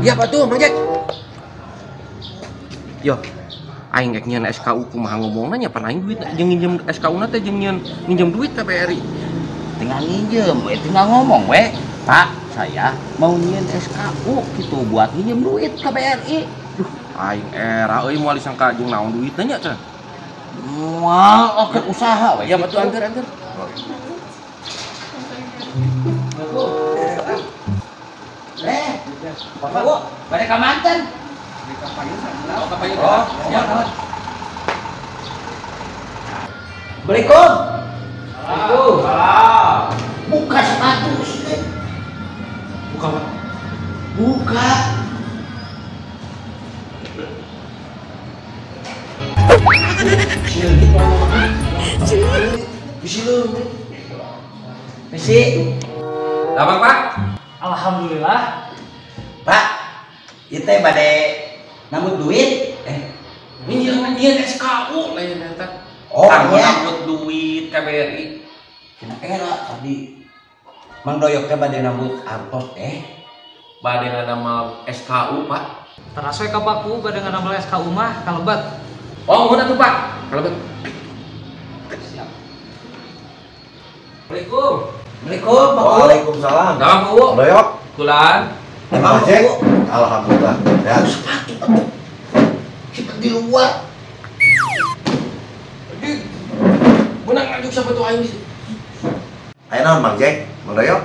Iya batu Mang Jack. Yo, aing rek nyieun SKU kumaha ngomongna nya pan aing duit jeung nginjem SKU na teh jeung nyieun nginjem duit ka BRI. Tinggal nginjem, we tinggal ngomong we. Pak, saya mau nyieun SKU gitu buat nginjem duit ke BRI. Duh, aing era euy moal disangka jeung naon duitna nya teh. Moal oke usaha we. Ya batu anter-anter. Bapak, bade ka manten. Oh, ka payun. Oh, siap. Assalamualaikum. Waalaikumsalam. Buka sepatu sih. Buka apa? Buka. Misi. Lapang, Pak. Alhamdulillah. Pak, ieu teh bade nambut duit. Nyieun SKU lain eta. Oh, iya. Nambut duit ka BRI. Cenah era tadi Mang Doyok teh bade nambut artos teh. Bade ngadamel SKU, Pak. Teras we ka Baku bade ngadamel SKU mah kalebat. Oh, nuhun atuh, Pak. Kalebat. Siap. Assalamualaikum. Assalamualaikum, Pak. Waalaikumsalam. Salam, Bu. Doyok. Kulan. Emang Jack? Alhamdulillah. Ya. Sepatu cepet di luar. Aduh. Benang ngajuk sepatu aing di. Ayo naon Mang Jack? Mang Doyok?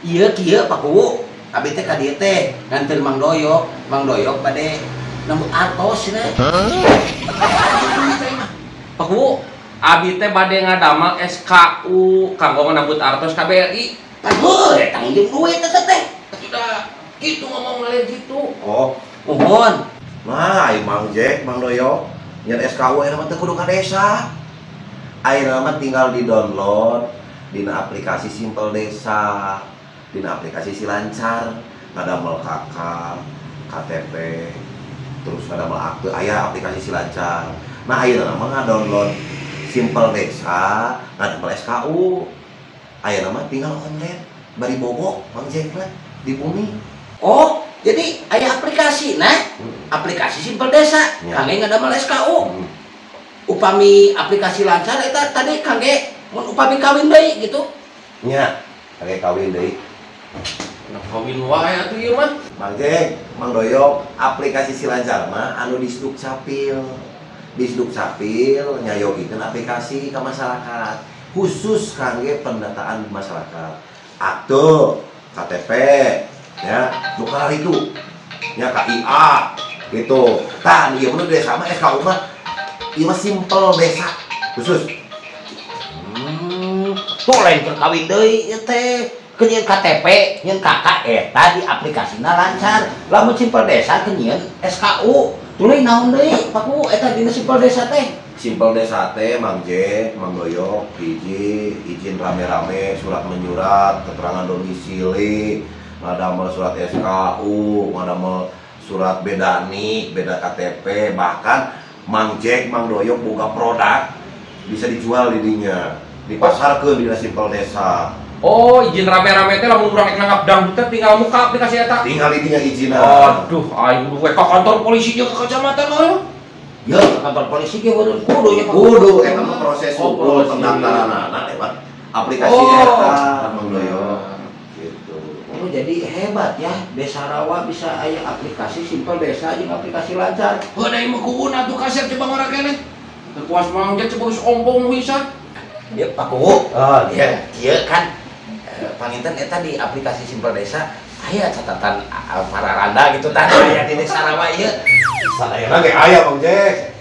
Iya kieu Pak Kuwu. Abi teh ka dieu teh nganter Mang Doyok. Mang Doyok bade nambut artos cenah. Pak Kuwu, abi teh bade ngadamel SKU kanggo nambut artos ka BRI. Pak Kuwu, eta nginjem duit eta teh. Sudah gitu ngomong lain gitu. Oh, mohon. Nah, ayo Mang Jack, Mang Doyok, nyen SKU ayeuna mah teu kudu ka desa. Ayeuna mah tinggal di-download dina aplikasi Simpel Desa, dina aplikasi Si Lancar, ngadamel KK, KTP, terus ngadamel akte aya aplikasi Si Lancar. Nah, ayeuna mah ngadownload Simpel Desa, ngadamel SKU. Ayeuna mah tinggal online bari bobo Mang Jack lah di bumi. Oh, jadi aya aplikasi nah, aplikasi Simpel Desa, ya. Kangge ngadamel SKU. Upami aplikasi lancar eta tadi kangge mun upami kawin deui gitu. Nya, kangge kawin deui. Nah, kawin wae atuh ieu mah. Mang Jack, Mang Doyok, aplikasi Si Lancar mah anu di Sdukcapil. Di Sdukcapil nyayogikeun aplikasi ka masyarakat, khusus kangge pendataan masyarakat. Akte, KTP, ya, nu itu, ya KIA, gitu. Tah, ieu mah desa mah SKU mah, ieu mah Simpel Desa khusus. Tuh lain keur kawin deui ieu teh. Keur nyieun KTP, nyieun KK eta di aplikasina lancar. Lamun Simpel Desa keur nyieun SKU, tuluy naon deui Pak Kuwu eta dina Simpel Desa teh? Simpel Desa teh Mang Jack, Mang Doyok, hiji izin rame-rame, surat menyurat, keterangan domisili, ngadamel surat SKU, ngadamel surat beda nik, beda KTP, bahkan Mang Jack, Mang Doyok boga produk bisa dijual di dinya, dipasarkeun dina Simpel Desa. Oh, izin rame-rame teh lamun urang rek nanggap dangdut teh tinggal muka aplikasi eta. Tinggal di dinya izinan. Aduh, aing kudu we ka kantor polisi jeung ka kecamatan mah. Ya, kantor polisi ge kudu kudu nya Pak. Kudu eta mah proses hukum pendaftaranana lewat aplikasi eta Mang Doyok gitu. Oh, jadi hebat ya, Desa Rawa bisa aya aplikasi Simpel Desa jeung aplikasi lancar. Heuh da ieu mah kuuna atuh kasep coba ngora keneh. Teu kuas Mang Jack coba geus ompong pisan. Ya Pak Kuwu. Oh, iya. Ieu kan panginten eta di aplikasi Simpel Desa aya catatan para randa gitu tah aya di Desa Rawa ieu. Sadayana ge aya Mang Jack.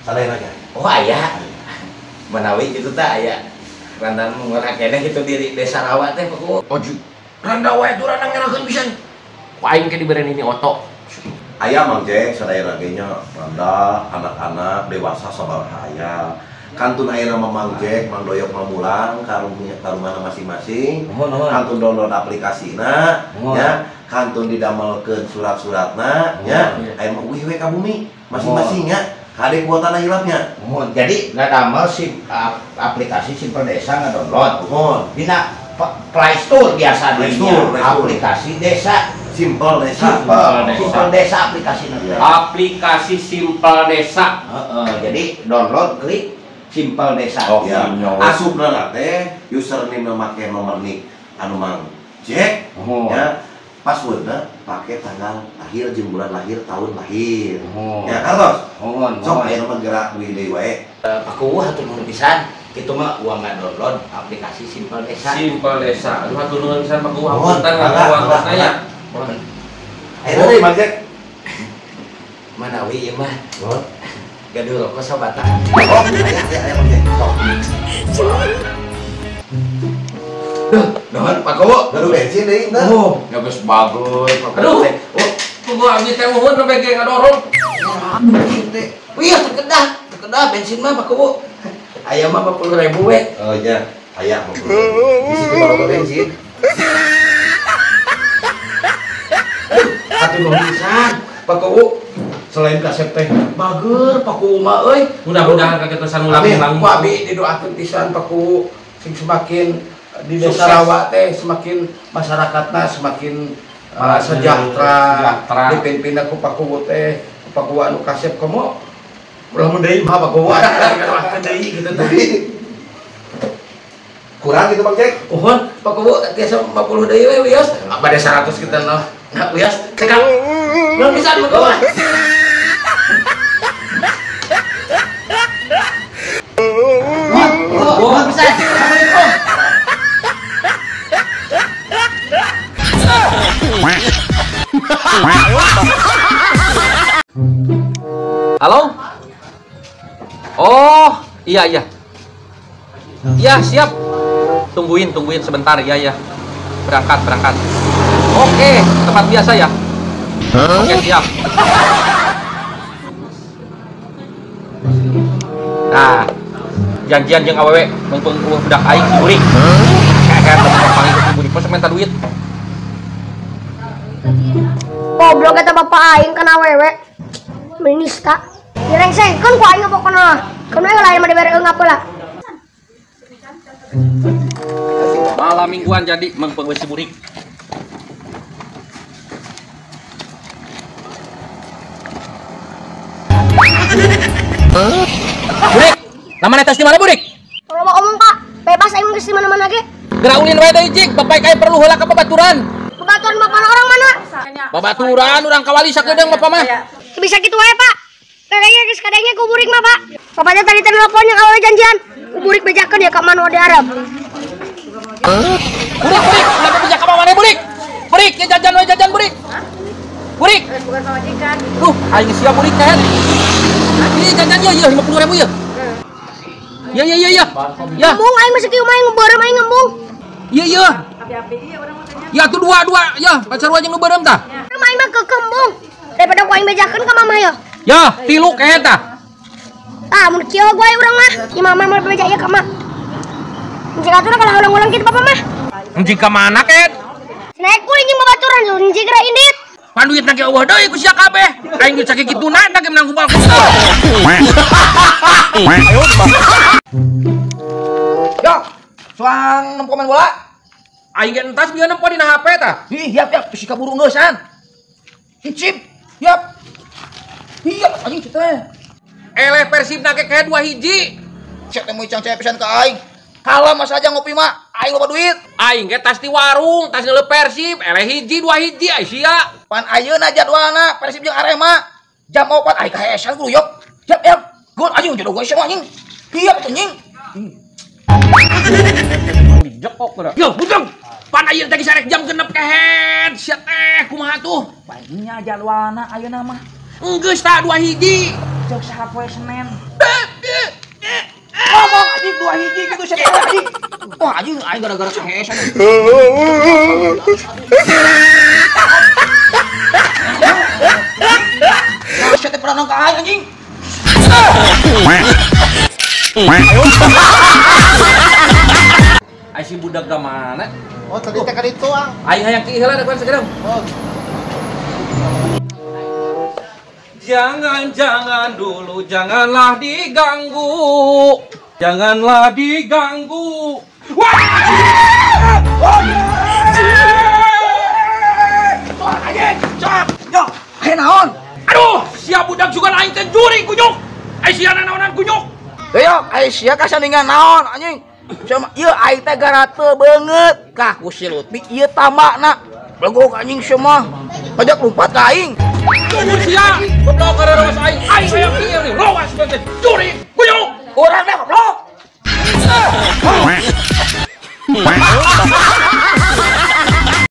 Sadayana ge. Oh, aya. Manawi gitu tah aya randa ngora keneh gitu di Desa Rawa teh Pak Kuwu. Oh, randa wae tuh randa ngerakeun pisan. Ku aing ke diberen ini oto. Aya Mang Jack sadayana ge nya randa, anak-anak, dewasa sabaraha aya. Kantun aya nama Mang Jack, Mang Doyok mamulang ka rumahna masing-masing. Kantun download aplikasina, nya, kantun didamelkeun surat-suratna, nya, aya mah uih we ka bumi masing-masing nya. Kade kuotana hilapnya. Mohon. Jadi ngadamel aplikasi Simpel Desa ngadownload. Mohon. Dina Play Store biasa Play Store, aplikasi desa. Simpel Desa. Simpel Desa aplikasi nanti. Aplikasi Simpel Desa. Jadi download klik Simpel Desa. Oh, ya. Asupna teh username make nomor nik anu Mang Jack. Ya. Passwordna pakai tanggal lahir jeung bulan lahir tahun lahir. Ya Carlos. Sok aya mah gerak duit deui wae. Aku hatur nuhun pisan. Kitu mah uang download aplikasi Simpel Desa. Simpel Desa. Aduh hatur nuhun pisan Pak Kuwu hapunten ngaganggu nya. Ayo deui Mang Jack. Manawi ieu mah. Gaduh rokok sabatang. Oh, aya Mang Jack. Sok. Duh, nuhun Pak Kuwu. Gaduh bensin deui teh. Oh, ya geus bagus Pak Kuwu. Aduh. Oh, tunggu abdi teh nuhun sampe ge ngadorong. Bensin teh. Wih, terkedah bensin mah Pak Kuwu. Aya mah 40.000 we. Oh iya, aya 40.000. Di situ bawa bensin. Hatur nuhun pisan Pak Kuwu. Selain kasep teh bager Pak Kuwu mah euy. Mudah-mudahan kaketesan ulang-ulang. Ku abi didoakeun pisan Pak Kuwu sing semakin di desa Rawa teh semakin masyarakatna semakin sejahtera. Dipimpin ku Pak Kuwu teh, Pak Kuwu anu kasep komo ulah mun deui mah Pak Kuwu anu deui kitu teh. Kurang gitu Bang Jack. Uhun Pak Kuwu tiasa 50 deui we wios. Bade 100 kita nah. Nah wios cekap. Nuhun pisan Pak Kuwu. Nuhun pisan. Assalamualaikum. Halo? Oh, iya iya. Iya, siap. Tungguin sebentar ya ya. Berangkat. Oke, tempat biasa ya. Oke, siap. Nah, janjian jeung awewe meungpeung eueuh budak aing si burik. Kayak panggil si burik, masa minta duit. Goblok eta bapak aing kana awewe. Menista. Direngsengkeun ku aing pokona. Keun we lain mah dibere eungap heula. Malam mingguan jadi meungpeung si burik. Burik, namanya tes di mana burik? Kalau mau omong Pak, bebas aing geus di mana-mana ge. Geura ulin wae deui jig, bapak aing perlu heula ka babaturan. Babaturan bapak orang mana? Babaturan urang kawali sakedeung bapak mah. Bisa kitu wae Pak. Kadangnya geus kadangnya ku burik mah Pak. Bapaknya tadi telepon yang awalnya janjian. Ku burik bejakeun ya ka mana di Arab. Burik, kenapa bejak ka mana burik? Burik, ya jajan wae jajan burik. Burik. Bukan pamajikan. Duh, aing sia burik teh. Ini jajan ya, ya 50.000 ya. Ya ya ya ya. Ya. Ngembung aing masih kieu mah aing beureum aing ngembung. Iya iya. Api-api ieu urang mah teh. Ya tuh dua ya, pacar jeung nu beureum tah. Aing mah kekembung. Daripada ku aing bejakeun ka mama ya. Ya, tilu kae tah. Ah, mun kieu gua urang mah. Si mama mah beja ieu ka mah. Jika atuh kalau ulang-ulang kitu bapak mah. Anjing ka mana ket? Naik kuring jeung babaturan anjing geura indit. Pan duit na ge eueuh deui ku sia kabeh. Aing duit sakituna na ge menang gumpal ku. Yo, suang nempo main bola. Aing ge entas bieu nempo dina HP tah. Ih, yap yap, bisi kaburu ngeusan. Cicip, yap. Iya, anjing teh. Eleh Persib na ge kae 2 hiji. Cek teh moicang cek pisan ka aing. Kalah masa aja ngopi mah, aing loba duit. Aing ge tas di warung, tas ngeuleuh Persib, eleh hiji 2 hiji ai sia. Pan ayeuna jadwalna Persib jeung Arema. Jam 4 aing kahesan kudu yop. Yap yap. Gol anjing jodoh gue sama anjing. Iya anjing. Dijekok geura. Yo, bujang. Pan ayeuna teh sarek jam 6 kehed. Sia teh kumaha tuh? Pan jadwalna ayeuna mah. Enggeus tah 2 hiji. Cek saha poe Senin. Ngomong anjing 2 hiji gitu sia teh anjing. Wah anjing aing gara-gara kahesan. Nah, sia teh pernah nang ka aing anjing. Ai si budak ka mana? Oh, tadi teh ka ditu, Ang. Aing hayang ki heula depan sekarang. Oh. Jangan dulu, janganlah diganggu. Janganlah diganggu. Wah! Aya naon? Aduh, sia budak juga aing teh juring kunyuk. Ai sia nanaonan kunyuk. Doyok, ai sia kasandingan naon anjing? Sia mah ieu aing teh garate beungeut. Kah ku si Lutfi ieu tambakna. Belegog anjing sia mah. Ngajak lumpat ka aing. Tunggu sia, goblok gara rawas aing. Aing hayang ieu nih, rawas teh juring.